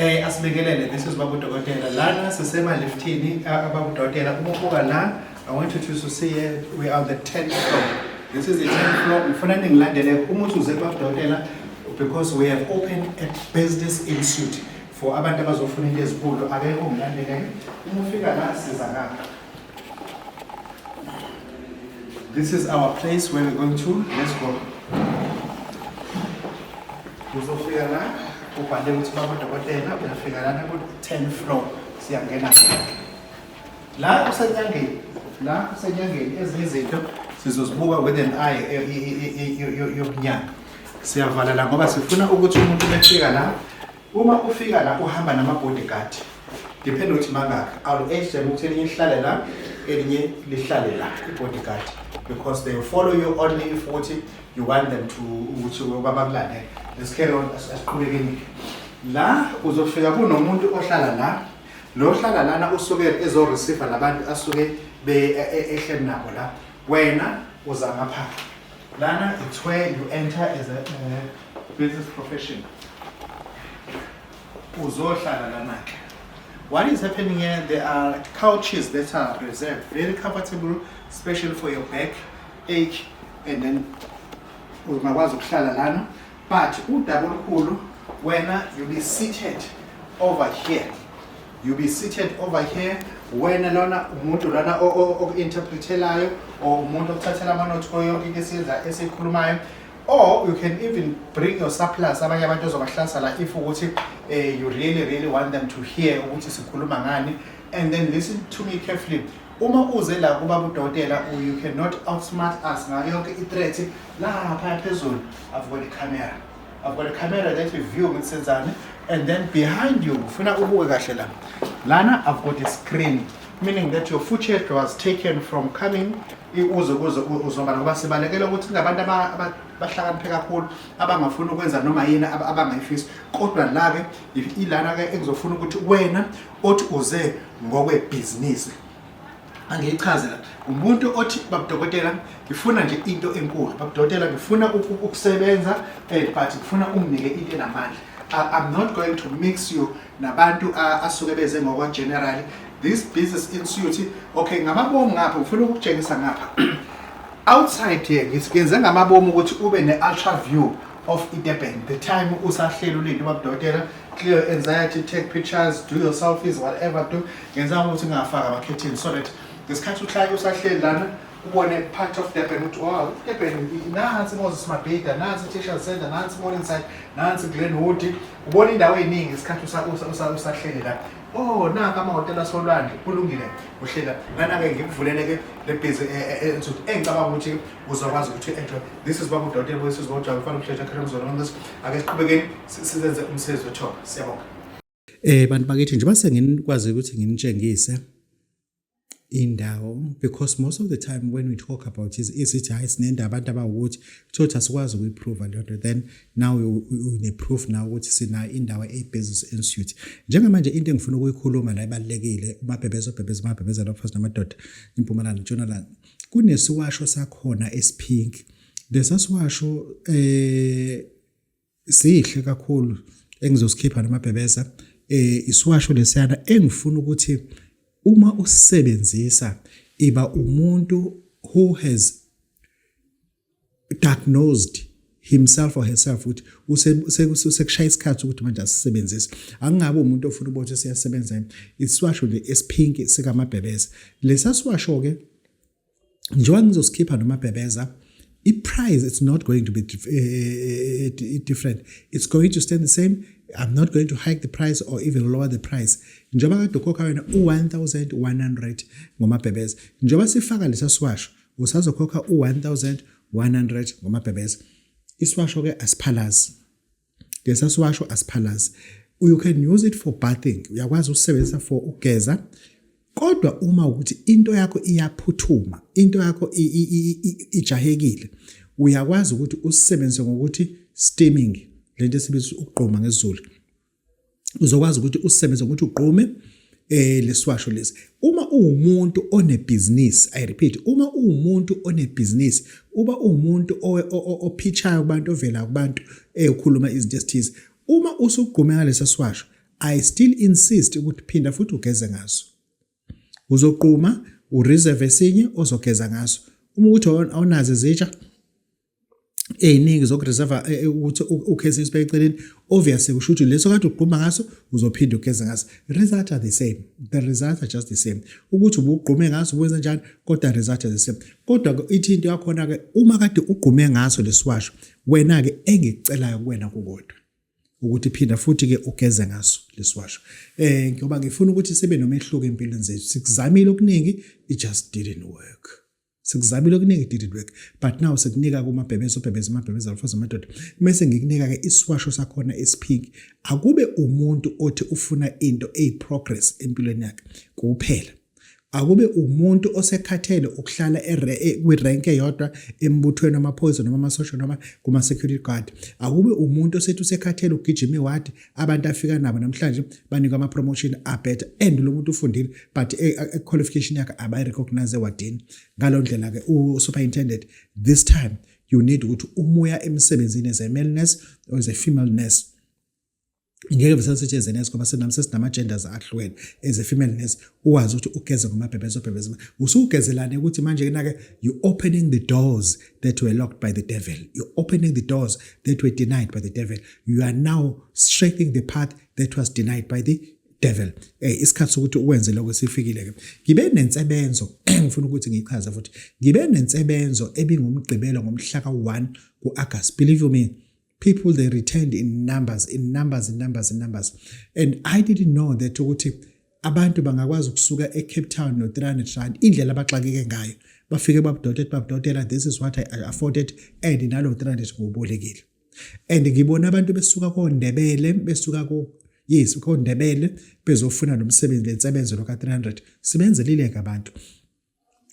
Asibingelele, this is Babu Dokotela. Lana sisema liftini Babu Dokotela. Uma ubuka la, I want you to see here, we are on the 10th floor. This is the 10th floor. Ngifuna ningilandele uma uthi uze Babu Dokotela because we have opened a business institute for abantu abazofuna into ezinkulu. Ake ungilandele. Uma ufika la siza ngapha. This is our place where we're going to. Let's go. Uzofika la ubhale ukuthi baba dokotela, uyafika lana ku-10 floor, siyangena la usenyangeni, la usenyangeni. Ezinye izinto sizozibuka with an eye yobunyanga. Siyavala la ngoba sifuna ukuthi umuntu befika la, uma ufika la uhamba nama-bodyguard, depend ukuthi mangaki. I'll urge them ukuthi elinye lihlale la, elinye lihlale la, i-bodyguard, because they will follow you only if ukuthi you want them to, ukuthi bakulandele. Let's carry on. Asiqhubekeni. La uzofika kunomuntu ohlala la. Lo ohlala lana usuke ezo-receive labantu asuke be ehleli nabo la. Wena uza ngapha lana. It's where you enter as a business profession. Uzohlala lana-ke. What is happening here, there are couches that are reserved, very comfortable, special for your back ache, and then ungakwazi ukuhlala lana. But udaba olukhulu, wena you'll be seated over here, you'll be seated over here. Wena lona umuntu lona oku-interpretelayo or umuntu okuthathela amanothi kuyo yonke into esiyenza, esiyikhulumayo, or you can even bring your surplus, abanye abantu ozobahlalisa la, if ukuthi you really really want them to hear ukuthi sikhuluma ngani. And then listen to me carefully. Uma uze la kubaba udokotela, you cannot outsmart us ngayo yonke i-threat. Lapha phezulu I've got a camera, I've got a camera that you view ukuthi senzani. And then behind you, ufuna ubuke kahle la, lana I've got a screen, meaning that your footage was taken from coming uze kuze uzoba, ngoba sibalekela ukuthi kunabantu bahlakaniphe kakhulu abangafuni ukwenza noma yini abangayifisi. Kodwa la-ke ilana-ke engizofuna ukuthi wena othi uze ngokwebhizinisi, angiyichaze la. Umuntu othi, "Babudokotela, ngifuna nje into enkulu. Babudokotela, ngifuna ukusebenza, but ngifuna unginike into enamandla." I'm not going to mix you nabantu asuke beze ngokwa-general. This business institute, okay, ngamabomu ngapha ngifuna ukukutshengisa ngapha outside here. Ngithi ngenze ngamabomu ukuthi ube ne-ultra view of iDurban the time usahleli ulinde ubabudokotela. Clear your anxiety, take pictures, do your selfies, whatever do. Ngenza ukuthi ngingafaka ama-curtain so that ngesikhathi uhlala usahleli lana ubone part of Durban, ukuthi wow, Durban, nansi Moses Mabhida, nansi Teachers Center, nansi Morningside, nansi Glenwood. Ubona indawo eziningi ngesikhathi usahleli la. Oh, nanka amahhotela asolwandle. Kulungile, uhlela lana-ke. Ngikuvulele-ke le bhizi engicabanga ukuthi uzokwazi ukuthi enjoy. This is Babu Dokotela, this is Baba Ufana Mhletsha Kharamzolo. Ake siqhubekeni, sizenze umsebenzi wethoba. Siyabonga. Bantu bakithi, nje base ngikwazi ukuthi nginitshengise indawo, because most of the time when we talk about is isithi hayi, sinendaba abantu abawukuthi kuthiwa asikwazi ukuyiprove leyo nto. Then now une-proof now ukuthi sinayo indawo eyi-business institute. Njengamanje into engifuna ukuyikhuluma la ibalulekile. Umabhebeza, obhebeza, umabhebeza lapha, namadoda, impumalanga, ntshonalanga, kunesiwasho sakhona esipink. Lesa siwasho sihle kakhulu engizosikhipha namabhebeza. Isiwasho lesiyana engifuna ukuthi uma usebenzisa, iba umuntu who has diagnosed himself or herself ukuthi usekushaya isikhathi ukuthi manje asisebenzise. Angingabe umuntu ofuna ukuthi siyasebenza. Isiwasho le esiphinki sikamabhebeza, lesa siwasho ke, njengoba ngizosikhipha nomabhebeza, i-price, it's not going to be different. It's going to stand the same. I'm not going to hike the price or even lower the price. Njengoba kade ukhokha wena u-1100 ngomabhebeza, njengoba sifaka lesa siwasho, usazokhokha u-1100 ngomabhebeza. Isiwasho-ke asiphalazi. Lesa siwasho asiphalazi. You can use it for bathing, uyakwazi ukusebenzisa for ukugeza. Kodwa uma ukuthi into yakho iyaphuthuma, into yakho ijahekile, uyakwazi ukuthi usisebenzise ngokuthi steaming, lento esibiza ukugquma ngesiZulu. Uzokwazi ukuthi usisebenzise ngokuthi ugqume lesiwasho lesi. Uma uwumuntu onebhizinisi, I repeat, uma uwumuntu onebhizinisi, uba uwumuntu opitchayo kubantu, ovela kubantu, ekhuluma izinto ezithize, uma usugqume ngalesa siwasho I still insist ukuthi phinda futhi ugeze ngaso. Uzoquma ureserve esinye ozogeza ngaso. Uma ukuthi awunazo izitsha eziningi zokureserve ukuthi ukhethe isibeke eceleni, obviously kusho ukuthi leso kade ugquma ngaso uzophinda ugeze ngaso. Results are the same, the results are just the same. Ukuthi ubugqume ngaso wenze njani, kodwa results are the same. Kodwa ithi into yakhona ke, uma kade ugqume ngaso lesiwasho, wena ke engikucelayo kuwena kukodwa ukuthi phinda futhi ke ugeze ngaso lesiwasho, ngoba ngifuna ukuthi sibe nomehluko empilweni zethu. Sikuzamile okuningi, it just didn't work. Sikuzamile okuningi, it didn't work, but now sikunika kumabhebeza, ubhebeza amabhebeza alfaza amadoda, mase ngikunika ke isiwasho sakhona esipink. Akube umuntu othi ufuna into eyi-progress empilweni yakhe kuphela. Akube umuntu osekhathele ukuhlala kwirank eyodwa embuthweni wamaphoyisa noma amasosha noma kuma-security guard. Akube umuntu osethi usekhathele ukugijima iwadi, abantu afika nabo namhlanje banikwa ama-promotion abetter, and lo muntu ufundile, but qualification yakhe abayi-recognize ewadini. Ngalo ndlela-ke, u-superintendent, this time you need ukuthi umuya emsebenzini as a male nurse or as a female nurse, ngeke vese sithi as a nurse ngoba senami sesinama-genders ahlukene, as a female nurse, uwazi ukuthi ugeze ngomabhebeza, obhebeza usugezelane ukuthi manje na-ke you opening the doors that were locked by the devil, you opening the doors that were denied by the devil. You are now straightening the path that was denied by the devil. Isikhathi sokuthi ukwenze lokho sifikile ke. Ngibe nensebenzo, ngifuna ukuthi ngiyichaze futhi. Ngibe nensebenzo ebingumgqibelo ngomhla ka-1 ku-August. Believe you me, people, they returned in numbers, in numbers, in numbers, in numbers, and I didn't know that ukuthi abantu bangakwazi ukusuka eCape Town no 300 rand, indlela abaxakeke ngayo, bafike babudokotela, babudokotela, this is what I afforded, and nalo 300 ngiwubolekile. And ngibona abantu besuka koNdebele, besuka ko, yes, koNdebele, bezofuna lo msebenzi, lensebenzo lo ka-300. Sibenzelile-ke abantu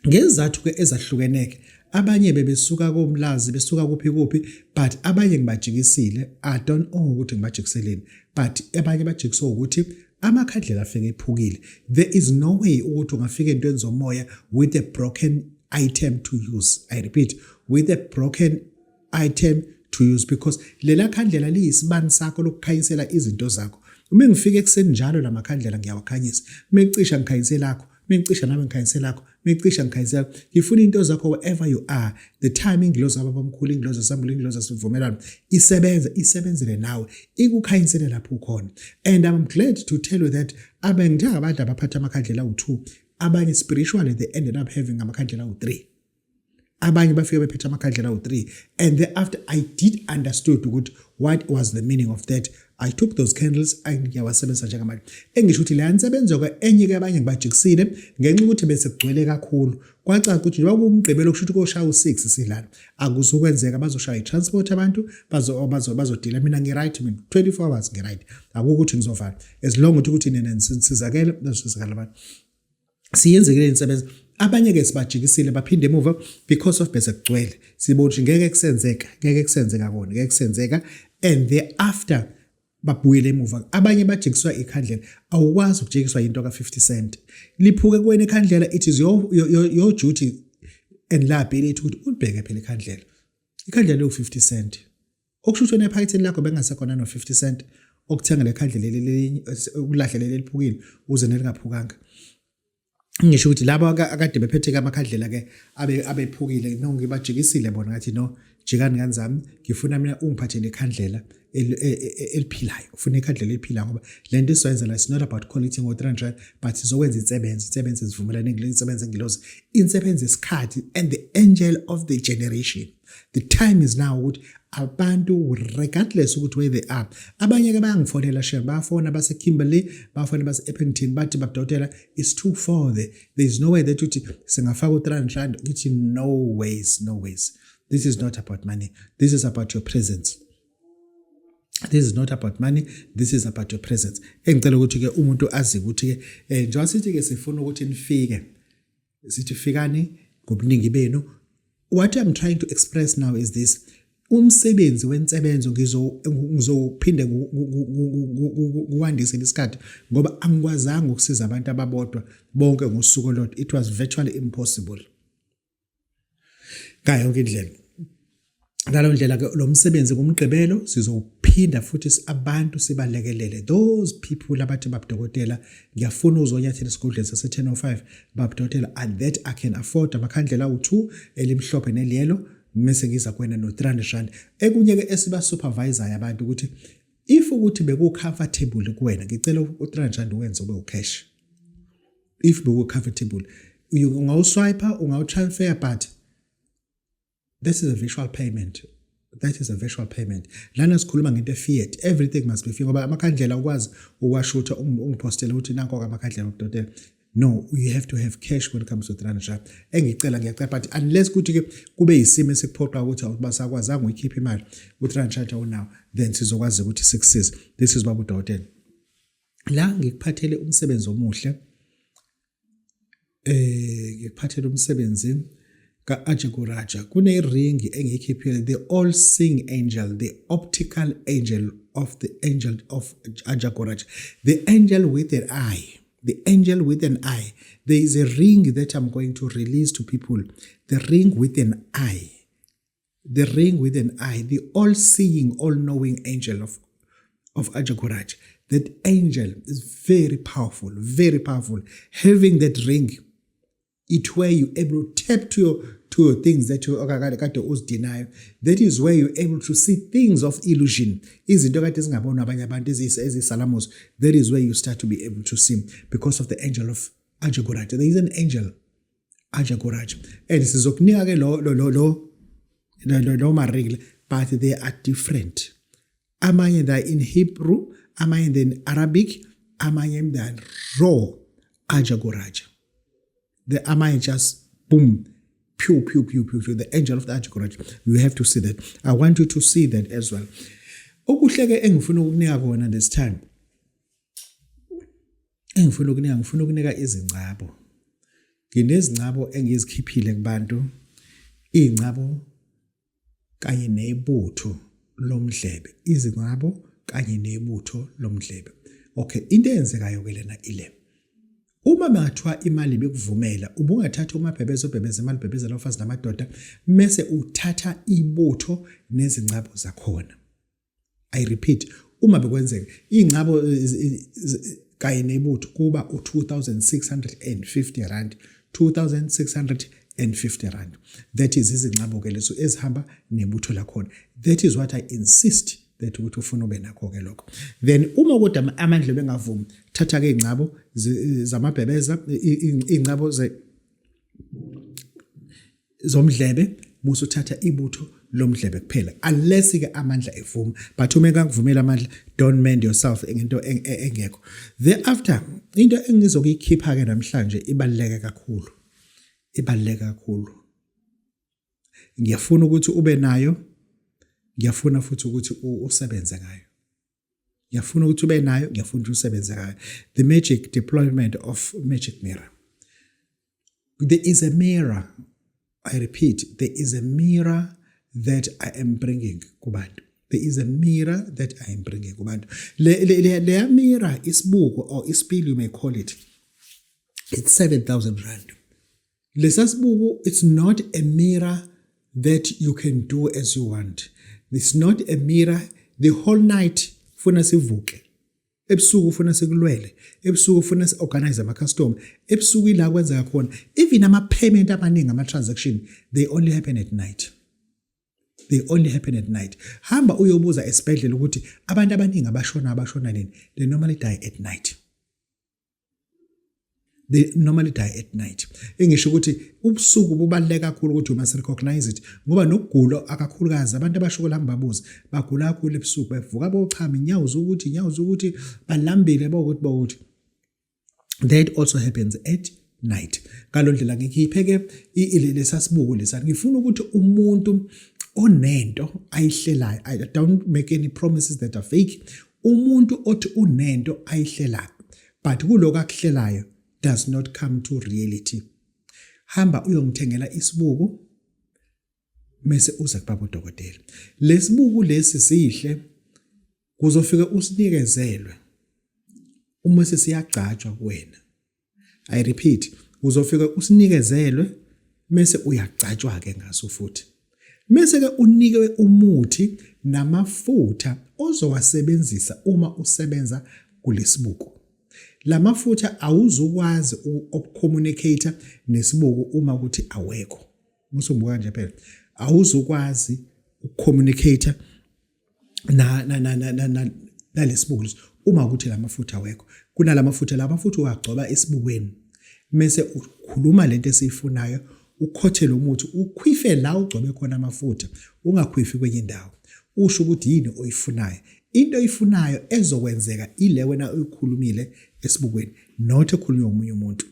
ngezizathu-ke ezahlukeneke. Abanye bebesuka koMlazi, besuka kuphi kuphi, but abanye ngibajikisile. I don't know ukuthi ngibajikiseleni, but abanye bajikiswe ukuthi amakhandlela afike ephukile. There is no way ukuthi ungafika entweni zomoya with a broken item to use. I repeat, with a broken item to use, because lela khandlela liyisibani sakho lokukhanyisela izinto zakho. Uma ngifika ekuseni njalo, lamakhandlela ngiyawakhanyisa. Uma ngicisha, ngikhanyise lakho. Uma ngicisha nami, ngikhanyise lakho. Uma ngicisha, ngikhanyise. Ngifuna into zakho wherever you are. The time ingilozi kababamkhulu, ingilozi yasambulo, ingilozi yasivumelwano isebenza, isebenzele nawe, ikukhanyisele lapho ukhona. And I'm glad to tell you that abengithe abantu abaphatha amakhandlela awu-2, abanye spiritually they ended up having amakhandlela awu-3. Abanye bafike bephethe amakhandlela awu-3, and thereafter I did understood ukuthi what was the meaning of that. I took those candles and ngiyawasebenzisa njengamanje. Engisho ukuthi leya nsebenzo-ke enye-ke, abanye ngibajikisile ngenxa yokuthi bese kugcwele kakhulu. Kwacaca ukuthi njengoba kuwumgqibelo, kusho ukuthi koshaya u-6 silana, akuzukwenzeka, bazoshaya i-transport abantu, bazodila. Mina ngi-right, mina 24 hours ngi-right, akukho ukuthi ngizovala, as long ukuthi nina nisizakele, bazosizakala abantu. Siyenzekile insebenzo. Abanye-ke sibajikisile, baphinde emuva because of bese kugcwele, sibona ukuthi ngeke kusenzeka, ngeke kusenzeka kona, ngeke kusenzeka, and thereafter babuyele emuva. Abanye bajikiswa ikhandlela. Awukwazi ukujikiswa into ka-50 cent. Liphuke kuwena ikhandlela, it is your duty and liability ukuthi ulibheke phela ikhandlela. Ikhandlela liwu-50 cent, okusho ukuthi wena ephaketheni lakho bengasekhona no-50 cent okuthenga le khandlela leli, ukulahle leli eliphukile uze nelingaphukanga. Ngisho ukuthi laba akade bephethe amakhandlela ke abe abephukile, no, ngibajikisile bona, ngathi, "No, jikani ngani zami, ngifuna mina ungiphathele ikhandlela eliphilayo, ufuna ikhandlela eliphilayo, ngoba le nto esizoyenza la, it's not about quality ngo-300, but sizokwenza insebenzo, insebenzo esivumelane, insebenzo engilozi, insebenzo esikhathi and the angel of the generation. The time is now ukuthi abantu, regardless ukuthi where they are." Abanye-ke bayangifonela shem, bayafona base-Kimberley, bayafona base-Upington, bathi, "Babudokotela, it's too far there. There is no way that uthi singafaka u-300 rand." Ngithi, "No ways, no ways. This is not about money, this is about your presence. This is not about money, this is about your presence." Engicela ukuthi-ke umuntu azi ukuthi-ke njengoba sithi-ke sifuna ukuthi nifike, sithi fikani ngobuningi benu. What I'm trying to express now is this: umsebenzi wensebenzo ngizophinde nguwandise isikhathi, ngoba angikwazanga ukusiza abantu ababodwa bonke ngosuku olodwa. It was virtually impossible ngayo yonke indlela. Ngalo ndlela ke, lo msebenzi kumgqibelo sizowuphinda. Siyaphinda futhi abantu sibalekelele those people abathi, "Babudokotela, ngiyafuna uzonyathela esigodlweni sase-10:05, babudokotela, and that I can afford amakhandlela awu-2, elimhlophe neliyelo, mese ngiza kuwena no-R300." Ekunye-ke esiba-supervisayo abantu ukuthi if ukuthi beku-comfortable kuwena, ngicela u-R300 uwenze ube u-cash. If beku-comfortable, ungawuswipe, ungawutransfer, but this is a virtual payment. That is a virtual payment. Lana sikhuluma ngento fiat. Everything must be fiat, ngoba amakhandlela ukwazi ukwashutha ungipostele ukuthi nanko amakhandlela okudokotela. No, you have to have cash when it comes to 300. Engicela, ngiyacela, but unless kuthi ke kube yisimo esikuphoqa ukuthi awubasakwazanga uyikhipha imali, u-300 awunawo, then sizokwazi ukuthi sikusize. This is baba udokotela. La ngikuphathele umsebenzi omuhle, ngikuphathele umsebenzi ka-Ajaguraja. Kune-ring engiyikhiphile, the all seeing angel, the optical angel of the angel of Ajaguraja, the angel with an eye, the angel with an eye. There is a ring that I'm going to release to people, the ring with an eye, the ring with an eye, the all seeing, all knowing angel of Ajaguraj. That angel is very powerful, very powerful. Having that ring, it where you able to tap to your things that you kade uzidinayo. That is where you're able to see things of illusion, izinto kade zingabonwa abanye abantu, eziyisalamos. That is where you start to be able to see because of the angel of Ajaguraj. There is an angel Ajaguraj, and sizokunika ke lo ma-ring, but they are different. Amanye they are in Hebrew, amanye they in Arabic, amanye they are raw Ajaguraja. The amanye just boom, pew pew pew pew pew, the angel of the Ajaguraja. You have to see that. I want you to see that as well. Okuhle ke engifuna ukukunika kona this time, engifuna ukunika, ngifuna ukunika izingcabo. Nginezingcabo engizikhiphile kubantu, ingcabo kanye nebutho lomdlebe, izingcabo kanye nebutho lomdlebe. Okay, into eyenzekayo ke lena ile: uma bangathiwa imali bekuvumela, ubungathatha umabhebeza, obhebeza imali, bhebezela abafazi namadoda, mese uthatha ibutho nezingcabo zakhona. I repeat, uma bekwenzeka, ingcabo kanye nebutho kuba u-R2650, R2650. That is izingcabo ke lezo ezihamba nebutho lakhona. That is what I insist that ukuthi ufuna ube nakho ke lokho. Then uma kodwa amandla bengavumi, thatha ke ingcabo zamabhebeza, ingcabo ze zomdlebe, musu uthatha ibutho lomdlebe kuphela, unless ke amandla evuma. But uma engakuvumela amandla, don't mend yourself ngento engekho. Thereafter, into engizokuyikhipha ke namhlanje ibaluleke kakhulu, ibaluleke kakhulu. Ngiyafuna ukuthi ube nayo, ngiyafuna futhi ukuthi usebenze ngayo. Ngiyafuna ukuthi ube nayo, ngiyafuna ukuthi usebenze ngayo, the magic deployment of magic mirror. There is a mirror, I repeat, there is a mirror that I am bringing kubantu. There is a mirror that I am bringing kubantu. Le mirror, isibuko or isipili you may call it, it's R7000. Lesasibuko, it's not a mirror that you can do as you want. It's not a mirror the whole night. Funa sivuke ebusuku, ufuna sikulwele ebusuku, ufuna si-organize ama-customer ebusuku. Ila kwenzeka khona even ama-payment amaningi, ama-transaction, they only happen at night, they only happen at night. Hamba uyobuza esibhedlela ukuthi abantu abaningi abashona, abashona nini. They normally die at night, they normally die at night. Engisho ukuthi ubusuku bubaluleke kakhulu, ukuthi you must recognize it, ngoba nokugula akakhulukazi abantu abashuko lami babuza, bagula kakhulu ebusuku, bevuka bochama, inyawo zokuthi, inyawo zokuthi balambile, bokuthi that also happens at night. Ngalo ndlela ngikhiphe ke lesasibuko lesa. Ngifuna ukuthi umuntu onento ayihlelayo, I don't make any promises that are fake, umuntu othi unento ayihlelayo but kuloko akuhlelayo does not come to reality, hamba uyongithengela isibuko mase uze kubaba udokotela. Lesibuku lesi sihle, kuzofika usinikezelwe uma sesiyagcatshwa kuwena. I repeat, uzofika usinikezelwe mase uyagcatshwa ke ngaso futhi. Mese ke unikwe umuthi namafutha ozowasebenzisa uma usebenza kulesibuko. Lamafutha awuzukwazi ukucommunicate nesibuko uma ukuthi awekho. Musungibuka nje phela. Awuzukwazi ukucommunicate na na na na na nalesibuko lesi uma ukuthi lamafutha awekho. Kunalamafutha lamafutha uwagcoba esibukweni. Mese ukhuluma lento esiyifunayo ukhothe lo muthi ukhwife la ugcobe khona amafutha ungakhwifi kwenye indawo usho ukuthi yini oyifunayo into oyifunayo ezokwenzeka ile wena oyikhulumile esibukweni not ekhulunywa omunye umuntu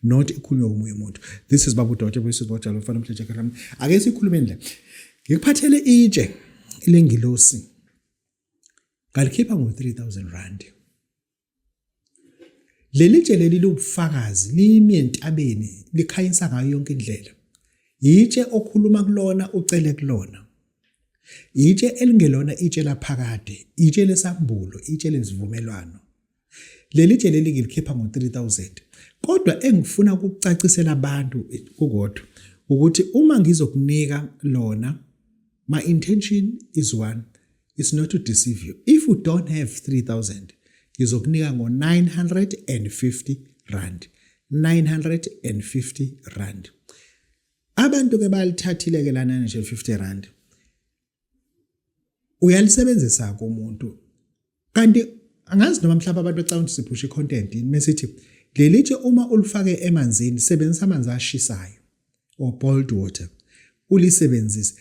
not ekhulunywa omunye umuntu. This is Babu Dote, this is Bojalo mfana mhletshe kalam. Ake sikhulumeni la, ngikuphathele itshe lengilosi, ngalikhipha ngo 3000 rand. Leli tshe leli liwubufakazi, limi entabeni, likhanyisa ngayo yonke indlela. Yitshe okhuluma kulona ucele kulona. Itshe elingelona itshe laphakade, itshe lesambulo, itshe lezivumelwano. Leli tshe leli ngilikhipha ngo-3000. Kodwa engifuna ukucacisela abantu kukodwa ukuthi uma ngizokunika lona, my intention is one, is not to deceive you. If you don't have 3000, ngizokunika ngo-950 rand. 950 rand. Abantu ke balithathile ke la 950 rand. Uyalisebenzisa kumuntu. Kanti angazi noma mhlawumbe abantu becabanga ukuthi siphusha i-content yini mesithi leli tshe uma ulifake emanzini, sebenzisa amanzi ashisayo or boiled water ulisebenzise.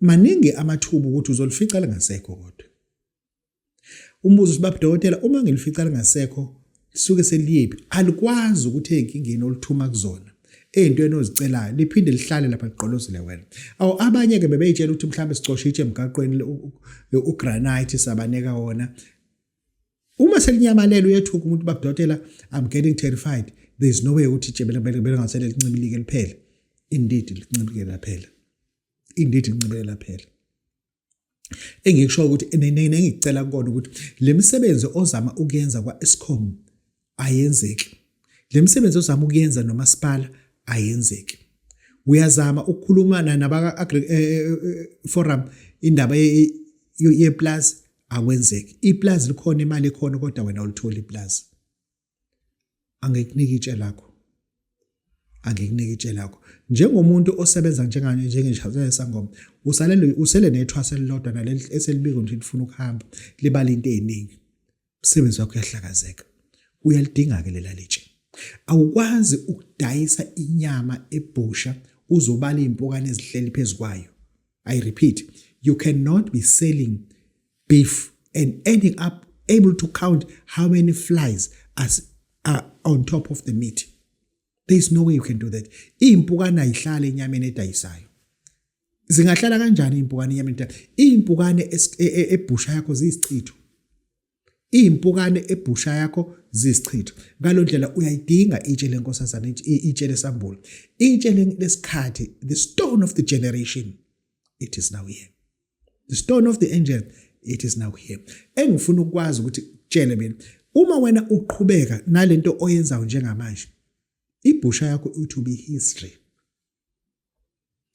Maningi amathuba ukuthi uzolifica lingasekho. Kodwa umbuzo uthi, baba dokotela, uma ngilifica lingasekho lisuke seliyephi? Alikwazi ukuthi ey'nkingeni oluthuma kuzona, ey'ntweni ozicelayo, liphinde lihlale lapha ligqolozele wena. Awu, abanye-ke bebey'tshela ukuthi mhlawumbe sicoshe itshe emgaqweni, ugranite sabaneka wona. Uma selinyamalele uyethuka umuntu, baba dokotela, I'm getting terrified, there is no way ukuthi itshe belingasele lincibilike liphele. Indeed lincibilike laphela, indeed lincibilike laphela. Engikusho ukuthi nengikucela kukona ukuthi le misebenzi ozama ukuyenza kwa-Eskom ayenzeki, le misebenzi ozama ukuyenza nomasipala ayenzeki. Uyazama ukukhuluma nabaka forum indaba yeplazi, akwenzeki. Iplazi likhona, imali ikhona, kodwa wena ulithola iplazi. Angikunika itshe lakho, angikunika itshe lakho njengomuntu osebenza njengesangoma. Usalele usele nethwasa elilodwa naleli eselibiko nje lifuna ukuhamba, libala into eziningi, umsebenzi wakho uyahlakazeka. Uyalidinga ke lela litshe. Awukwazi ukudayisa inyama ebhusha uzobala izimpukane ezihleli phezukwayo. I repeat, you cannot be selling beef and ending up able to count how many flies as are on top of the meat. There is no way you can do that. Iy'mpukane ayihlali enyameni edayisayo. Zingahlala kanjani iy'mpukane enyameni edayisayo? Iy'mpukane ebhusha yakho ziyisichitho. Iy'mpukane ebhusha yakho ziyisichitho. Ngalo ndlela uyayidinga itshe lenkosazana, itshe lesambulo, itshe lesikhathi, the stone of the generation. It is now here. The stone of the angel, it is now here. Engifuna ukwazi ukuthi tshele mina, uma wena uqhubeka nalento oyenzayo njengamanje, ibhusha yakho it will be history.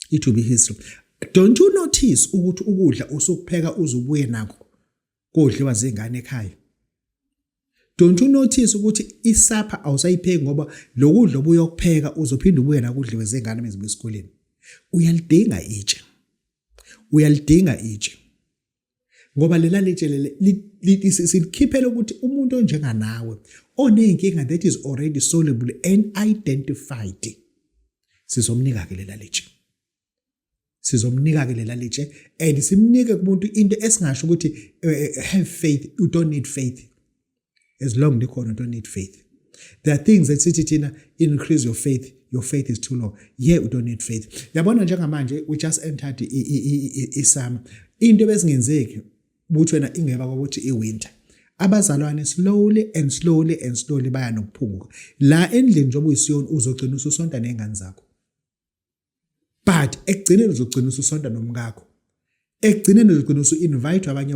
It will be history. Don't you notice ukuthi ukudla usukupheka uzubuye nakho kodliwa zingane ekhaya? Don't you notice ukuthi isapha awusayipheki ngoba lokudla obuyokupheka uzophinda ubuye nakudliwe zingane mezibuya esikoleni? Uyalidinga itshe. Uyalidinga itshe. Ngoba lela litshe leli silikhiphela ukuthi umuntu onjenganawe oneyinkinga that is already soluble and identified, sizomnika ke lela litshe. Sizomnika ke lela litshe and simnike kumuntu into esingasho ukuthi have faith. You don't need faith. As long likhona, you don't need faith. There are things that sithi thina increase your faith, your faith is too low. Yeah, you don't need faith. Yabona njengamanje we just entered isummer. Into ebesingenzeki ukuthi wena ingeba ukuthi iwinter. Abazalwane slowly and slowly and slowly baya nokuphunguka. La endlini njengoba uyisiyoni uzogcina ususonta nezingane zakho. But ekugcineni uzogcina ususonta nomkakho. Ekugcineni uzogcina usu-invite abanye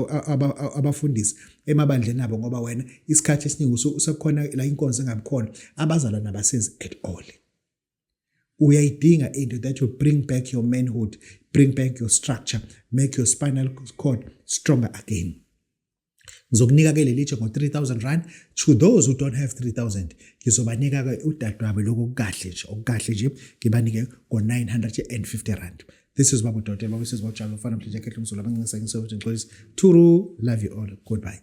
abafundisi emabandleni abo ngoba wena isikhathi esiningi usekukhona la inkonzo engabikhona, abazalwane abasezi at all. Uyayidinga into that will bring back your manhood, bring Bring back your structure, make your spinal cord stronger again. Ngizokunika ke leli tshe ngo-3000 rand. To those who don't have 3000, ngizobanika ke udadewabo lokho okukahle nje, okukahle nje, ngibanike ngo-950 rand. This is Babu Dotela, Babu Sizwa Jalo, Fana Mhlonja, Khehle Mzulu, abancisa ngisokuthi ngixolisa. Thuru, love you all. Goodbye.